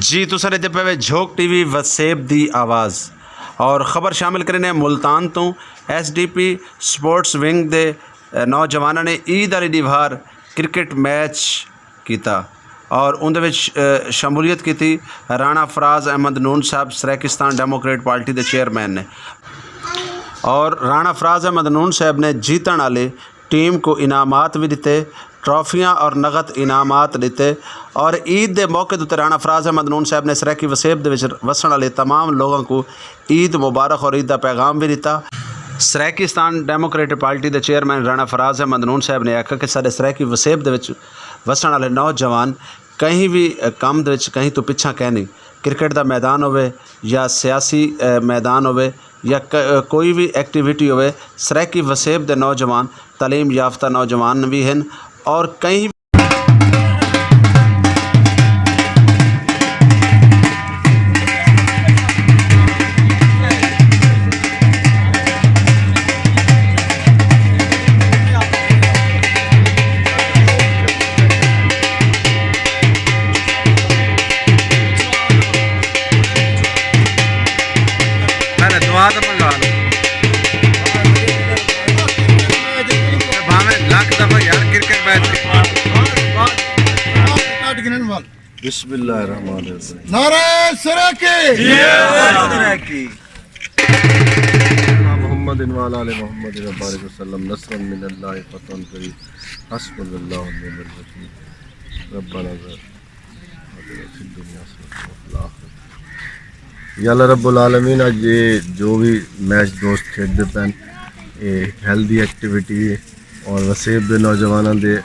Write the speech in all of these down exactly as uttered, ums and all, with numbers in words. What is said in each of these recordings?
جی تساں ݙیہدے پئے وے جھوک ٹی وی وسیب دی آواز۔ اور خبر شامل کریندے ہیں ملتان توں۔ ایس ڈی پی سپورٹس ونگ دے نوجواناں نے عید آلی ݙیہاڑ کرکٹ میچ کیتا اور اوندے وچ شمولیت کیتی۔ رانا فراز احمد نون صاحب سرائیکستان ڈیموکریٹ پارٹی دے چیئرمین نے اور رانا فراز احمد نون صاحب نے جیتݨ آلی ٹیم کوں انعامات وی ݙتے، ٹرافیاں اور نقد انعامات ݙتے۔ اور عید دے موقع تے رانا فراز احمد نون صاحب نے سرائیکی وسیب دے وچ وسݨ آلے تمام لوگاں کوں عید مبارک اور عید دا پیغام وی ݙتا۔ سرائیکستان ڈیموکریٹک پارٹی دے چیئرمین رانا فراز احمد نون صاحب نے آکھیا کہ ساݙے سرائیکی وسیب دے وچ وسݨ آلے نوجوان کہیں وی کم دے وچ کہیں توں پچھاں کینی۔ کرکٹ دا میدان ہووے یا سیاسی میدان ہووے یا کوئی وی ایکٹیویٹی ہووے، سرائیکی وسیب دے نوجوان تعلیم یافتہ نوجوان وی ہن اور کہیں بسم اللہ الرحمن الرحیم۔ نعرہ سرائیکی۔ محمد وعلی آل محمد وبارک وسلم۔ نصر من اللہ فتح قریب۔ حسبنا اللہ ونعم الوکیل۔ ربنا ظلم۔ یا اللہ رب العالمین، اڄ اے جو وی میچ دوست کھیݙدے پئن، اے ہک ہیلدی ایکٹیویٹی ہے اور وسیب دے نوجواناں دے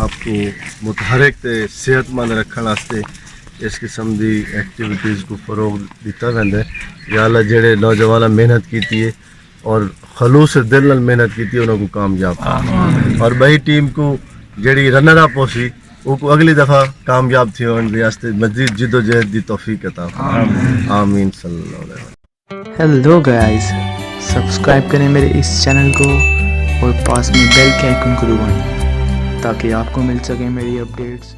آپ کوں متحرک تے صحت مند رکھݨ واسطے اس قسم دی ایکٹیویٹیز کوں فروغ ݙتا ویندا ہے۔ یا اللہ جیڑھے نوجواناں محنت کیتی ہے اور خلوص دل نال محنت کیتی ہے، انہاں کوں کامیاب کر۔ اور ٻئی ٹیم کوں جیڑھی رنر اپ ہوسی، اوکوں اڳلی دفعہ کامیاب تھیوݨ دے واسطے مزید جدوجہد دی توفیق عطا فرمائے۔ آمین۔ صلی اللہ علیہ وسلم۔ Hello guys, سبسکرائب کریں میرے اس چینل کو اور پاس میں بیل کے آئیکن کو دبائیں تاکہ آپ کو مل سکیں میری اپڈیٹس۔